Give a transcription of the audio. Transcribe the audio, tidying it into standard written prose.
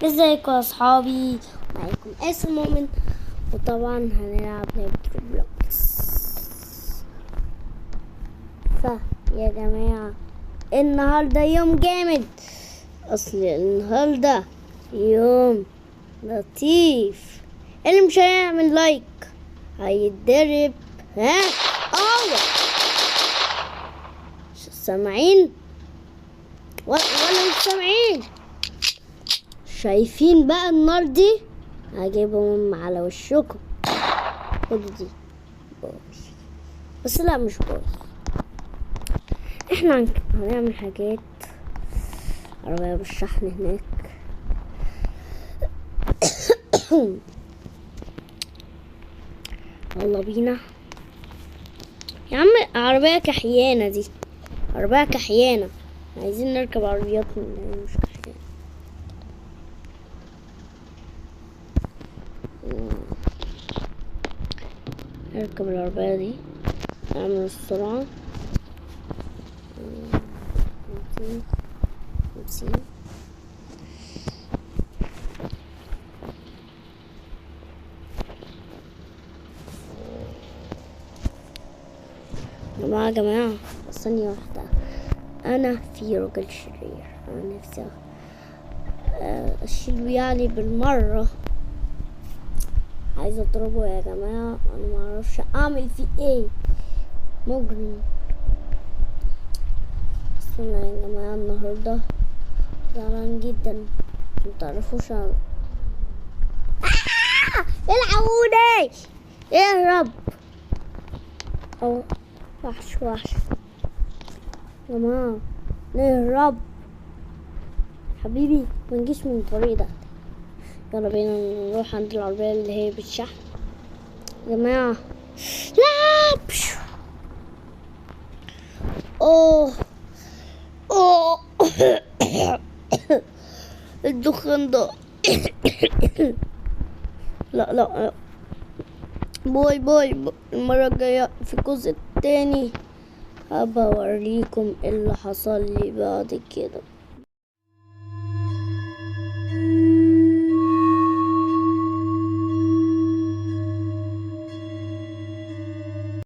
ازيكم يا اصحابي؟ معاكم آسر مؤمن، وطبعا هنلعب لعبة Roblox. فيا جماعة النهاردة يوم جامد، اصل النهاردة يوم لطيف. اللي مش هيعمل like هيتضرب. ها سامعين ولا مش سامعين؟ شايفين بقى النار دي؟ هجيبهم على وشكم. خدوا دي bye، بس لا مش bye. احنا هنعمل حاجات. عربية بالشحن هناك. يلا بينا يا عم. عربية كحيانة دي، عربية كحيانة. عايزين نركب عربيات مش كحيانة. نركب العربية دي، نعمل السرعة 50. يا جماعة ثانية واحدة، أنا في راجل شرير، أنا نفسي أشيله يعني بالمرة. عايزة أضربه يا جماعة، أنا معرفش أعمل فيه إيه. مجرم. بس أنا يا جماعة النهاردة زعلان جدا، متعرفوش أنا. العوني، اهرب. أو وحش وحش يا جماعة، نهرب حبيبي، ما نجيش من الطريق ده. يلا بينا نروح عند العربية اللي هي بالشحن يا جماعة. لا اوه اوه الدخان ده. لا لا لا، bye bye. المرة الجاية في الجزء التاني هبقى اوريكم اللي حصل لي بعد كده.